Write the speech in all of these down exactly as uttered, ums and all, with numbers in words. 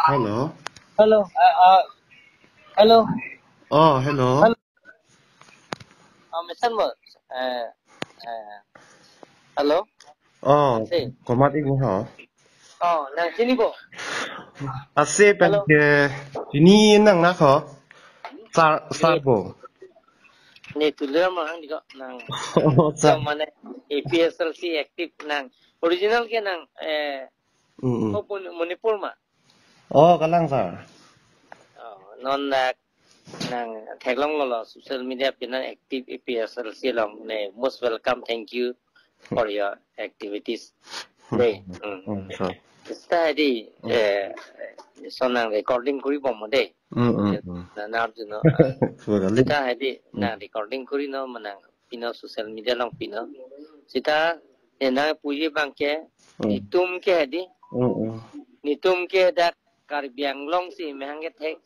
Hello. Hello. Uh, uh, hello. Oh, hello. Hello. Uh, Mister Mo, uh, uh, hello. Oh, Ase. Komat ik ni ho? Oh, nang chini bo? Ase pen Hello. Ke chini nang na ho? Sar, sar bo. Ne Tuliram Ronghang di ko nang. Oh, sar. Mane A P S L C active nang. Original ke nang, eh, Mm, mm. Ko Pun-, Manipur ma? Oh, kalang sar. Oh, non dak nang theklonglo lo social media pinan active A P S L C along ne most welcome, thank you for your activities. De. Mm. Mm, sir. Sita di, Mm. eh, so nang recording kuri bom de. Mm, mm, mm. Na, na arjuno. Sir, kali. Sita di, Mm. na recording kuri no manang pino social media along pino. Sita, eh, nang puji bangke, Mm. netum ke di. Mm, mm. Netum ke dak Karbi Anglong si mehang kethek.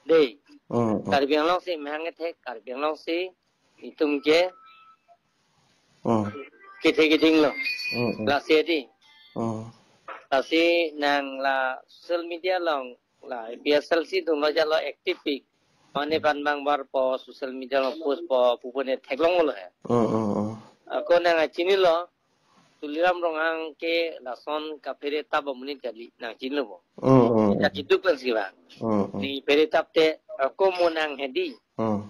De. Mm, mm. Karbi Anglong si mehang kethek, Karbi Anglong si netum ke Mm. kethek keding lo. Mm, mm. Lasi di. Mm. Lasi nang la social media along la A P S L C atum lo jalo active pik. Mane pan bang bar po social media along post po pu pu ne theklonglo he. Mm, mm, mm. Ako nang chini lo. Tuliram Ronghang ke lason kaphere tap amonit kali nang chinilo bo. Mm, mm, Kita mm. Kiduk pen si bang. Mm, mm. Ne phere tap te ako mo nang hedi. Mm.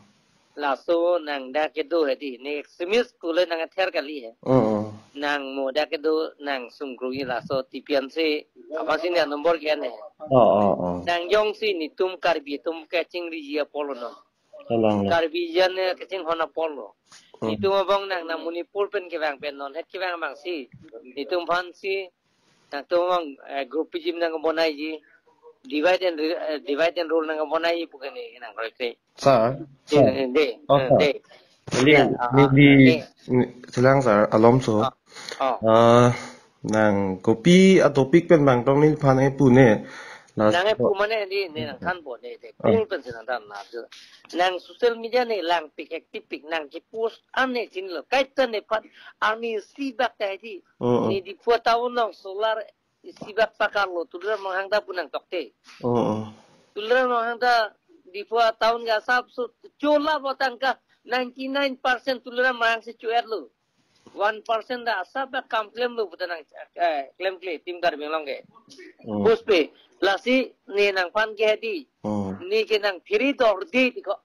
Laso nang dak kedo hedi. Ne extremist kule nang ther kali he. Mm, mm. Nang mo dak kedo nang sungkrui laso tipian si apa si ne number kian he. Oh, oh, oh. Nang jongsi netum Karbi atum kachingriji apor lo non. Kalang lo. Karbi jan ne kachinghon apor lo. Hmm. Netum abang nang na Manipur pen kevang pen non het kevang bang si. Netum aphan si. Nangtum abang, eh, group jim nang bonaiji. Divide and re-, eh, divide and rule nang bonaiji pu ke ne nang koi koi. Sir, De, sir. De, Oh, eh, sir. De. Ini, Ya, ah, ini ah, di, de. Ini, silang sir, alom so. Ah, ah. Ah, nang kopi a topic pen bang tong neliphan e pu ne. Las- Nang e pu mane di ne nang than po ne de. Ah. Kul pen si nang than na. Nang social media ne lang pik active pik nang ke post an ne chinilo. Kaita nephan arni isi bak ta di. Oh, oh. Ne Diphu town along solar isi bak pakar lo Tuliram Ronghang ta pu nang tokte. Oh, oh. Tuliram Ronghang ta Diphu town ke asap so chola botang ka ninety nine percent Tuliram Ronghang si chuet lo. One percent ta asap ta kam klemlo pu ta nang, eh, klemkle team Karbi Anglong ke. Hmm. Bus pe. Lasi ne nangphan ke hedi. Hmm. Ne ke nang phere dorde ti ko.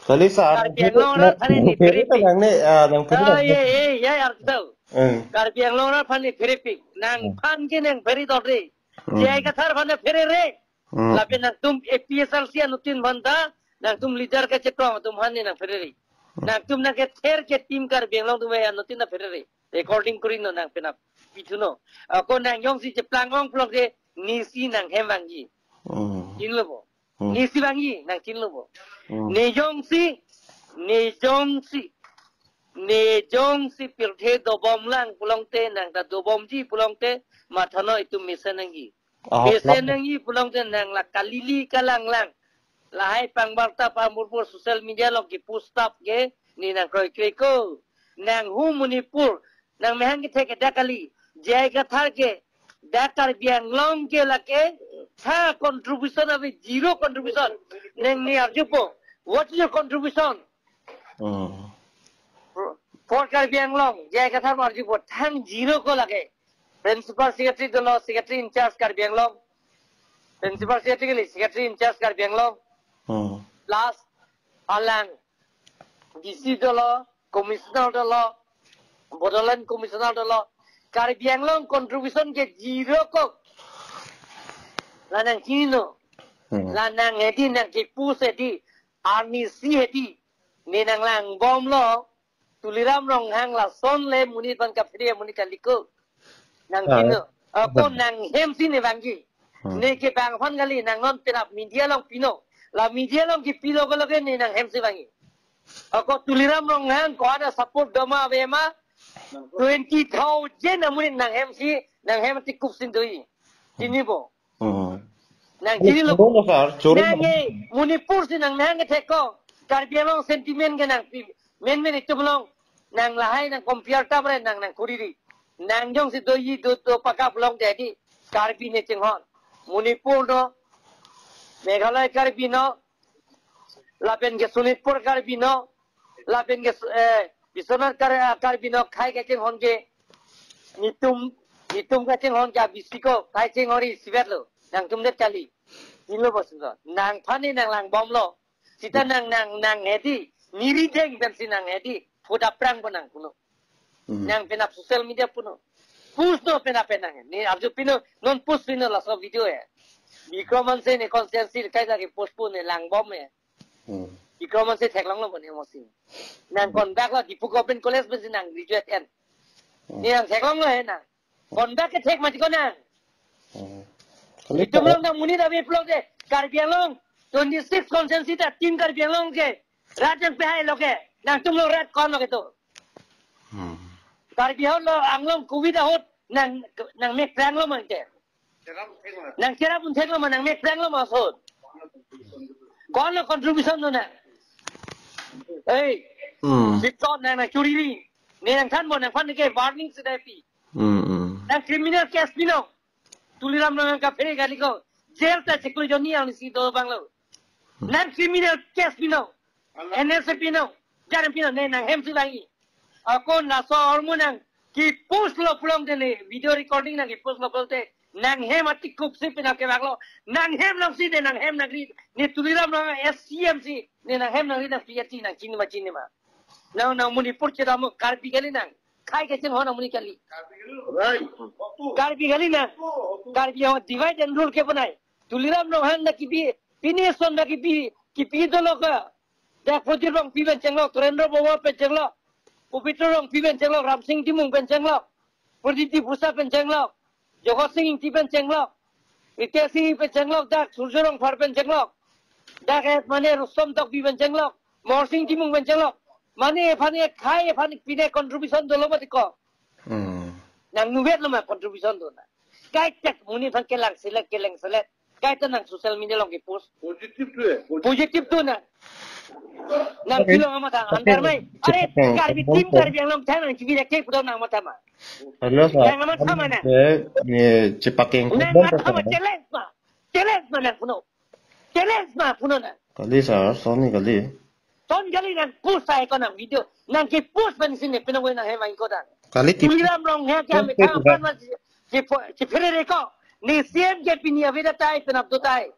Kali sir, Karbi Anglong arat aphan ne phere phere ta pik. Nang ne, ah, nang phere Oh, ta. Ye, ye, ye, arju. Hmm. Karbi Anglong arat aphan ne phere pik. Hmm. Nangphan ke nang phere dorde. Hmm. J I Kathar aphan ne phere re. Hmm. Lapen nangtum A P S L C anuttin aphan ta, nangtum leader kachetong atum aphan ne nang phere re. Hmm. Nangtum nang kether ke team Karbi Anglong atum anuttin ta phere re. Recording kuri non nang penap pithu non. Ako nang jongsi cheplang ong pulote nesi nang hem vangji. Hmm. Chinilo bo. Hmm. Nesi vangji, nang chinilo bo. Hmm. Ne jongsi, ne jongsi, ne jongsi pirthe dobom lang pulote nang ta dobomji pulote matha non itum mesen nangji. Ah, mesen lap- nangji pulote nang la kalili kalang lang. Lahai pangbarta pamurpur social media along ke post tap ke ne nang kroi kroi ko. Nang hu Manipur, nang mehang kethek ke dak kali. J I Kathar ke, dak Karbi Anglong ke lake, ha contribution ave zero contribution. Nang ne arju po, what is your contribution? Hmm. For Karbi Anglong, J I Kathar arju po, thang zero ko lake. Principal Secretary dolo, Secretary in charge Karbi Anglong. Principal Secretary kali, Secretary in charge Karbi Anglong. Hmm. Plus, alang, D C dolo, Commissioner dolo, Bodoland Commissioner dolo. Karbi Anglong contribution ke zero ko. La nang chini non. Hmm. La nang hedi nang ke post hedi. Arni isi hedi. Ne nang lang bom lo. Tuliram Ronghang lason le monit aphan kaphere monit kali ko. Nang Ah. Chini non. Ako Ah. Nang hem si ne vangji. Hmm. Ne ke bang aphan kali nang non penap media along pino. La media along ke pino ko lake ne nang hem si vangji. Ako Tuliram Ronghang ko ada support doma ave ma twenty thousand amonit nang hem si, nang hem ti kup sin doi. Chini bo. Hmm. Nang chini lo. Choro lo, sir, choro lo. Nang e, Manipur si nang nang thek ko. Karbi Anglong sentiment ke nang pi, men men itum along. Nang lahai nang compare ta bre nang nang kuri ri. Nang jongsi doji do do pakap long jadi. Karbi ne chinghon. Manipur no, Meghalaya Karbi no, lapen ke Sonitpur Karbi no, lapen ke, eh, Biswanath Kar-, Karbi no, khei kachinghon ke, netum, netum kachinghon ke abisi ko, khei chinghon ri isivet lo, nangtum det kali. Ilo bos lo, nangphan ne nanglangbomlo. Sita nang, nang, nang hedi, neri deng pensi nang hedi, photo aphrang po nang puno. Hmm. Nang penap social media puno. Post no penap penang. Ne arju pino, non post pino laso video ya. Bikram Hanse ne constituency kai lagi post puno langbom ya. Hmm. Bikram Hanse theklonglo puno mosi. Nang kon bak lo Diphu Government College pensi nang graduate en. Hmm. Ne nang theklonglo he nang. Kon bak ke thek mati ko nang. Hmm. Kali itum ta- along nang monit ave pulote Karbi Anglong twenty-six constituency ta team Karbi Anglong ke rat nangpehai lo ke, nangtum lo rat ko-an lo ke to. Hmm. Karbi Anglong, Anglong covid ahut nang, nangmek prang lo ma ke. Nangcherap un thek lo ma, nangmek prang lo ma ahut. Ko-an lo contribution do nang. Hey. Hmm. Sipton nang nangchoriri. Ne nangthan bo nangphan ke warning si dai pi. Hmm, hmm. Nang criminal case pino. Tuliram Ronghang kaphere kali ko. Jail ta chiklo jonni ang si do bang lo. Hmm. Nang criminal case pino. N S A pino. Jaram pino ne nanghem si lagi. Ako laso ahormu nang kepost lo pulote ne video recording nang kepost lo pulote. Nanghem atik kup si penap kebak lo. Nanghem nang si ne nanghem nangri. Ne Tuliram Ronghang S C M si. Ne nanghem nangri nang P H C nang chini ma chini ma. Nang, nang Manipur chedam Karbi kali nang. Khei kachinghon amonit kali. Right. Karbi kali nang. Karbi Anglong divide and rule ke banai. Tuliram Ronghang na kipi, pini son na kipi, kipi dolo ke. Dak Pradyot Rongpi pen chenglok, Surendra Bawa pen chenglok, Pabitra Rongpi pen chenglok, Ramsing Timung pen chenglok, Pradip Diphusa pen chenglok, Jagat Sing Engti pen chenglok, Ritesh Engti pen chenglok, dak Surjya Rongphar pen chenglok, dak eh mane Rustom Tokbi pen chenglok, Morsing Timung pen chenglok. Mane aphan ke khei aphan pine contribution dolo mati ko. Hmm. Nang nuvet lo ma contribution do na. Kaita monit aphan kelang selek, kelang selek. Kaita nang social media along kepost. Positive tu eh. Positive tu na. Nang okay. Pilo amat ha, okay. Andar mai. Are, Karbi team Karbi Anglong thang nang chibi ke pudo nang matha ma. Hello, sir. Nang amat sama na. Eh, ni chepakeng nang matha ma, challenge ma. Challenge ma nang puno. Challenge ma puno na. Kali sir, son ne kali. Son kali nang post ai ko nang video. Nang kepost pen si ne penang nanghem vangji ko dang. Kali tip. Tuliram Ronghang ke kami tip, tip, tip. Chipherere ko. Ne C M ke pini aveda tai penap do tai.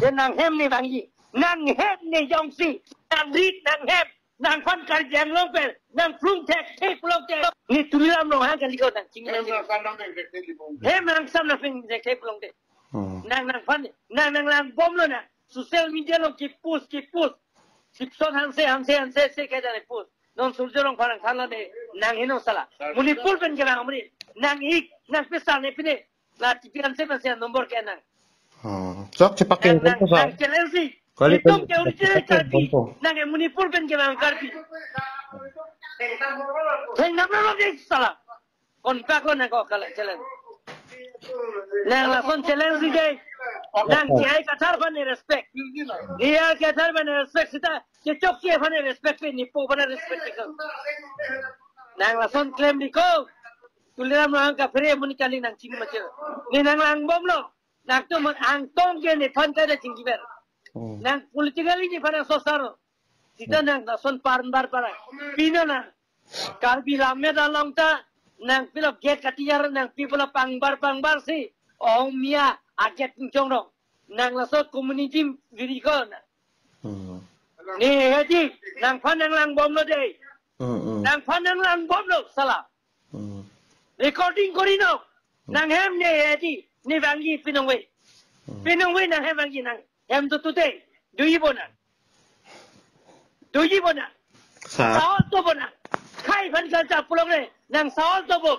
De nanghem ne vangji. Nanghem ne jongsi. Nang rit nanghem. Nangphan Karbi Anglong pen. Nang plung thek thek plung thek. Ne Tuliram Ronghang kali ko nang chingki. Hem nang sam nang ping thek thek plung thek. Hmm. Nang nangphan, nang nanglangbomlo na. Social media along kepost, kepost. Sipson Hanse, Hanse, Hanse, se kaita ne post. Non Surjya Rongphar nangthanlo ne, nang heno sala. Manipur pen kevang amonit. Nang ik, nang pesa ne pine. La T P Hanse pen se number ke nang. Hmm. Chok chepakeng nang, nang, ko sa. Nang challenge si. Kali itum ke original Karbi. Nang ke Manipur pen kevang Karbi. Theng nam lo de sala. Kon pak lo nang ko kala challenge. Nang lason challenge si dei. Nang J I Kathar aphan ne respect. J I Kathar aphan ne respect sita. Chechok si aphan ne respect pe, nepo aphan ne respect pe. Nang lason claim di ko. Tuliram Ronghang kaphere amonit kali nang chini machel. Ne nanglangbomlo. Nangtum angtong ke nephan kaita chingkiver. Hmm. Nang politically nephan sosar. Sita nang lason parbar para. Pino nang. Karbi lammet along ta nang pilo gate katiyar nang pipula pangbar pangbar si. Ong mia aget chong rong. Nang laso community viri ko na. Hmm. Ne hedi nangphan nanglangbomlo dei. Hmm, hmm. Nangphan nanglangbomlo sala. Hmm. Recording kori no. Hmm. Nanghem ne hedi ne vangji pinong ve. Hmm. Pinong ve nanghem vangji nanghem tu tute. Doji bo nang. Doji bo nang. Sa. Sahos do bo nang. Khei aphan kalcha pulong ne. Nang sahos do bo.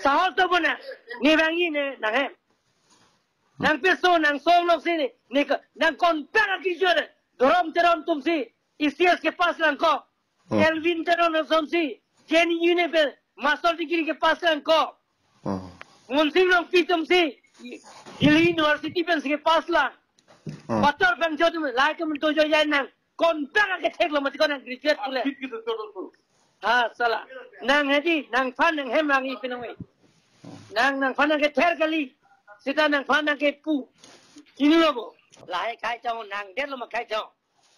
Sahos do bo nang. Ne vangji ne nanghem. Nang peso nang song nok si ne. Ne ka, nang kon pang akijor. Dhorom Teron atum si. E C S ke pass lang ko. Hmm. Elwin Teron ason si. J N U ne pe. Master degree ke pass lang ko. Hmm. Monsing Rongpi atum si. Delhi University pen si ke pass lang. Hmm. Pator Phangcho atum. Lai atum to jo jai nang. Kon pang akethek lo mati ko nang graduate pule. Ha, sala. Nang hedi, nangphan nanghem vangji pinong ve. Nang, nangphan nang kether kali. Seta nangphan nangkepu. Chinilopo. Lahai khai chong nangdetlo ma khai chong.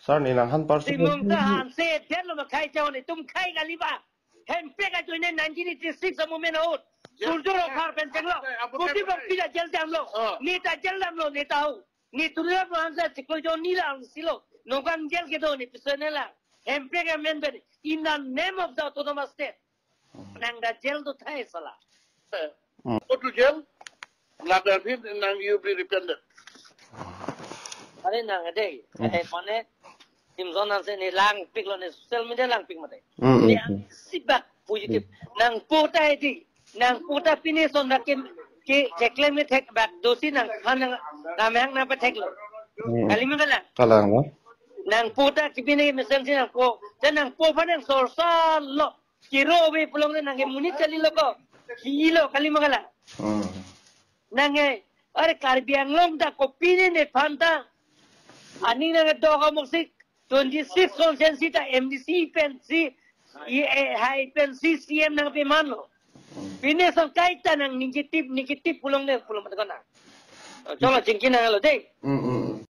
Sir, ne nanghan personal. Timung ta hanse detlo ma khai chong, netum khai kali ba. Hemprek ajoine nineteen eighty-six a-movement ahut. Surjya Rao Khar pen chenglo. Pradip Rongpi ta jail damlo. Oh. Ne ta jail damlo, ne ta ho. Ne turap lo hanse chiklo jo ne la angsilo. Nokang jail kedo ne personal lang. Hemprek amen pen in the name of the autonomous state. Nang ta jail do thai sala. Hmm. Go to jail. Lapen aphi nang you be repented. Are nang ade. Hmm. Eh, mane, Timson hanse ne langpiklo, ne social media langpik mate. Hmm, hmm, Ne hmm. Sibak positive. Nangpo ta edi. Nangpo ta pine son bak ke, ke, keklem ne thek bak dosi nangphan nang, nang mehang nangpatheklo. Hmm. Kali ma kalang. Kalang, no? Nangpo ta kepine mesen si nangpo. Te nangpo aphan nang sorsor lo. Kiro ave pulote nangke monit kalilo ko. Kilo kali ma kalang. Hmm. Nangke, are Karbi Anglong ta kopine nephan ta. Aning nangke do ka moksik twenty-six constituency ta M D C pensi, i, eh, hai pensi C M nangpemanlo. Pine son kaita nang negative, negative pulote pulo mat kona. Cholo chingki nanglo de. Hmm, hmm.